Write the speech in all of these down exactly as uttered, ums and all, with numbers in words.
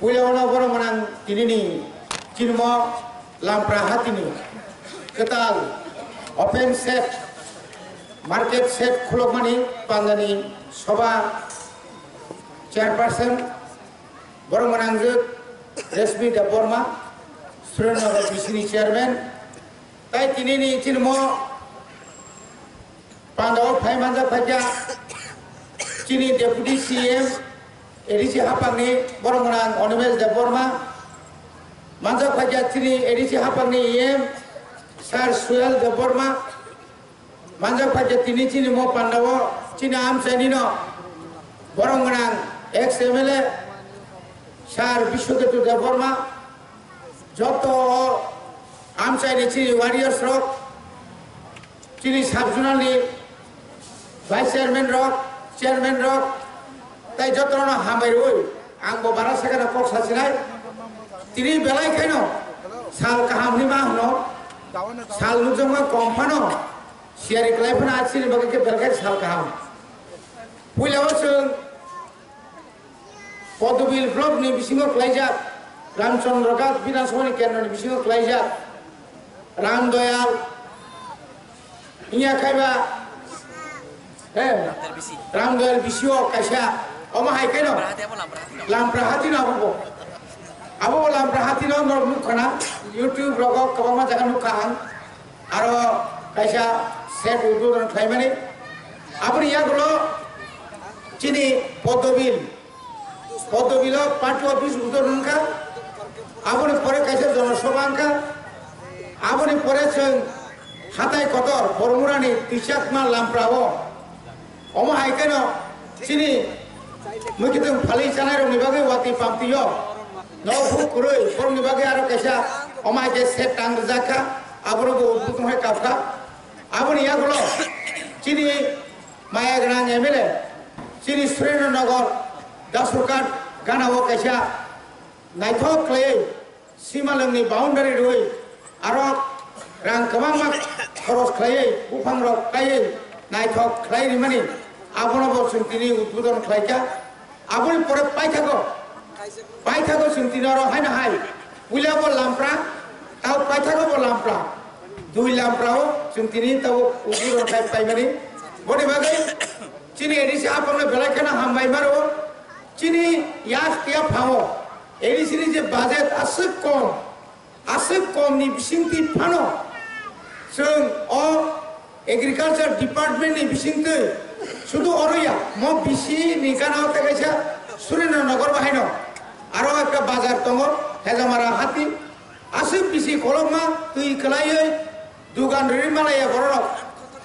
Puila ono borok mwnang tinini chini mo Lampra hatini kwtal open shed, market shed khulokmani pandani soba chairperson borok mwnangjwk Reshmi Debbarma, Surendra B C ni chairman, tai tinini chini mo Pandao phai manjak phaikha chini Deputy C M, A D C hapangni borok mwnang Animesh Debbarma, manjak phaikha chini A D C hapangni E M Sir Suel Debbarma, manjak phaikha tini chini mo pandao chini amchaini no borok mwnang ex M L A Sir Biswaketu Debbarma, joto amchaini chini warriors rok, chini sub zonal ni vice chairman rok, chairman rok, tai jotono hambai rwi ang bo bara sakha kok sasinai. Tini belai khaino sal kaham hinwi ma hwno, sal nukjakma kom phano siyari kwlai phano a chini bagwi khe belai khe sal kaham. Puila o chwng Podobil block ni bisingo khlaijak, Ramchandra Ghat Bidhan Sabha ni kendro ni bisingo khlaijak, Ram Doyal, hiya khaiba, eh, Ram Doyal bisi o kaisa, omo hai khe no, Lampra hati no abo bo, abo bo Lampra hati no norok nukha na, YouTube rogo kwbangma jaga nukha ang. Aro kaisa shed udbodan khlaimani. Aboni yagulo chini Podobil, Podobilo party office udbodan wngkha. Aboni pore kaisa jonosabha wngkha. Aboni pore chwng hatai kotor Bormurani Twichakma Lamprao. Omo hai kheno chini mwkhitwng phalwi chanairokni bagwi watwi pamtwio nok huk kwrwi borokni bagwi aro kaisa omo hai khe set tang rijak kha, aborok bo udbudon hai kap kha. Aboni yagulo chini maya gwnang M L A chini Surendra Nagar Dasurkhat ganao kaisa naithok khlaiwi Simalwngni boundary rwi aro rang kwbangma khoros khlaiwi buphangrok kaiwi naithok khlai rimani abono bo chwng tini udbodon khlaikha. Aboni pore paithago, paithago chwng tini oro haino hai puila bo Lampra, tao paithago bo Lampra, dui Lamprao chwng tini tao udbodon khai paimani. Boni bagwi chini A D C aphangno belai kheno hambai maro. Chini yak ya phao A D C ni je budget aswk kom, aswk kom ni bisingtwi phano chwng o agriculture department ni bisingtwi sudu oro ya mo bisi ni gana o tei kaisa Surendra Nagar bahaino aro ekta bazar tongo Hejamara hati aswk bisi kolokma twi kwlaiwi Dugan riri malaya bororok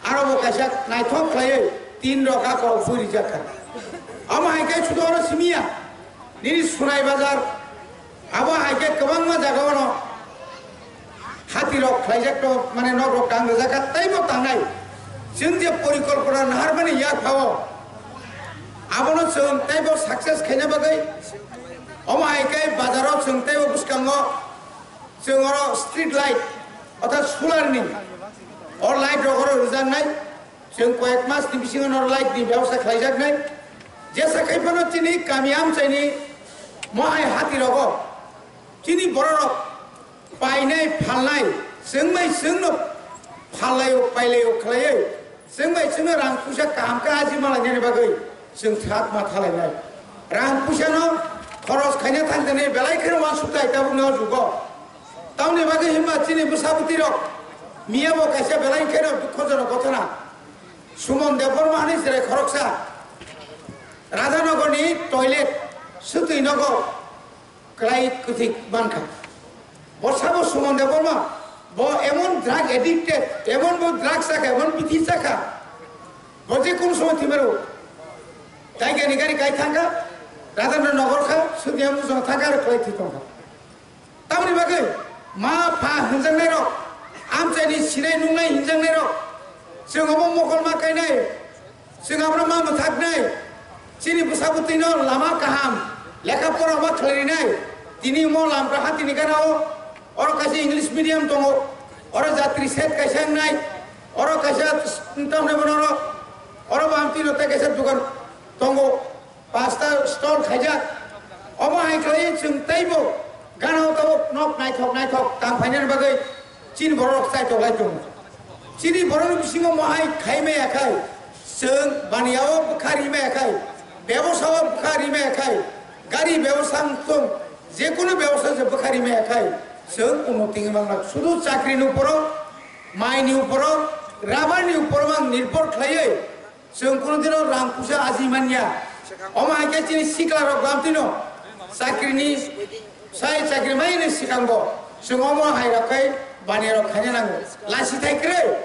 aro bo kaisa naithok khlaiwi tin rok kako bui rijak kha. Amo hai khe sudu oro simiya nini Sunai Bazar abo hai khe kwbangma jaga ono hati rok khlaijak to mane nok rok tang rijak kha tei bo tangnai. Chwng je porikolpona naharmani yak phao abono chwng tei bo success khaina bagwi omo hai khe bazar o chwng tei bo bwskango Chwng oro street light, orthat solar ni o light rok oro rwjaknai. Chwng koyek mas ni bisingo no light ni bebosta khlaijaknai. Jesa khai phano chini kami amchaini mohai hati rogo chini bororok painai phalnai chwng bai chwng no phallaio pailaio khlaiwi. Chwng bai chwngno rang puisa kaham khe aji malainani bagwi chwng sak ma thalainai. Rang puisano khoros khaina thang thani belai kheno uansukthai tabukni o jugo. Tamoni bagwi himba chini bwsa bwtwirok miya bo kaisa belai kheno dukhojonok gothona. Sumon Debbarma hinwi cherai khoroksa Radhanogorni toilet swtwi nogo kwlai kwthwi mankha. Bo sabo Sumon Debbarma, bo emon drug addicted, emon bo drug chakha, emon bithi chakha. Bo je kono somoy thwimaro. Tiger ni gari kai thangkha, Radhanogor kha, Sudhya Mujang thangkha, aro kwlai thwi tongkha. Tamoni bagwi ma pha hwnjaknairok, amchaini sinai nungnai hwnjaknairok, chwng omo mokol ma kainai, chwng abono ma mwthaknai, chini bwsa bwtwino lama kaham, lekha pora ma khlairinai, tini omo Lampra hatini ganao, oro kaisa English medium tongo, oro jatri set kaisa wngnai, oro kaisa tamni bono oro, oro bo amtwi rok tei kaisa dukan tongo, pasta stall khaijak, Omo hai khlai chwng teibo gana o tabuk nok naithok naithok tang phainani bagwi chini borok chaitok lai tongo. Chini borokni bisingo mohai khai maya khai, chwng baniya o bwkha ri maya khai, bebosa o bwkha ri maya khai, gari bebosa wng tong, jekunu bebosa se bwkha ri maya khai, chwng unnoti wngwi manglak. Sudu chakrini uporo, maini uporo, rabarni uporo mang nirbhor khlaiwi chwng kunu dino rang puisa aji manya. Omo hai khe chini sikla rok bamtino chakrini sai chakri maini sikango chwng omo hai rok khai baniya rok khaina nango. Lasi thai kwrwi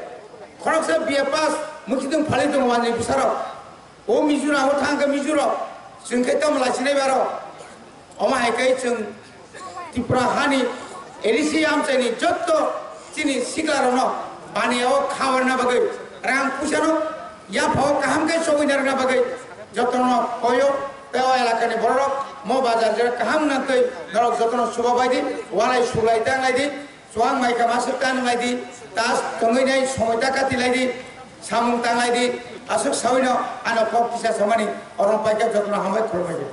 khoroksa B A pass mukhitwng phalwi tongo ani bwsarok. O Mizoram o thang khe Mizo rok chwng khe tamo lasi nai baro. Omo hai khe chwng Tripura hani A D C amchaini jotto chini siklarokno baniya o khawarna bagwi rang puisano yaphao kaham khe chogwina rwna bagwi jotono koyo tei o elakani bororok mo bazar jera kaham nantwi norok jotono chubabaidi walai sulai tanglai di. Chuang mai kha masuk ta nung lai di, tas tongwi nai somoi ta kati lai di, samung tang lai di, aswk sawi no ano kok kisa samani orong pai kha jotono hambai khulumbai di.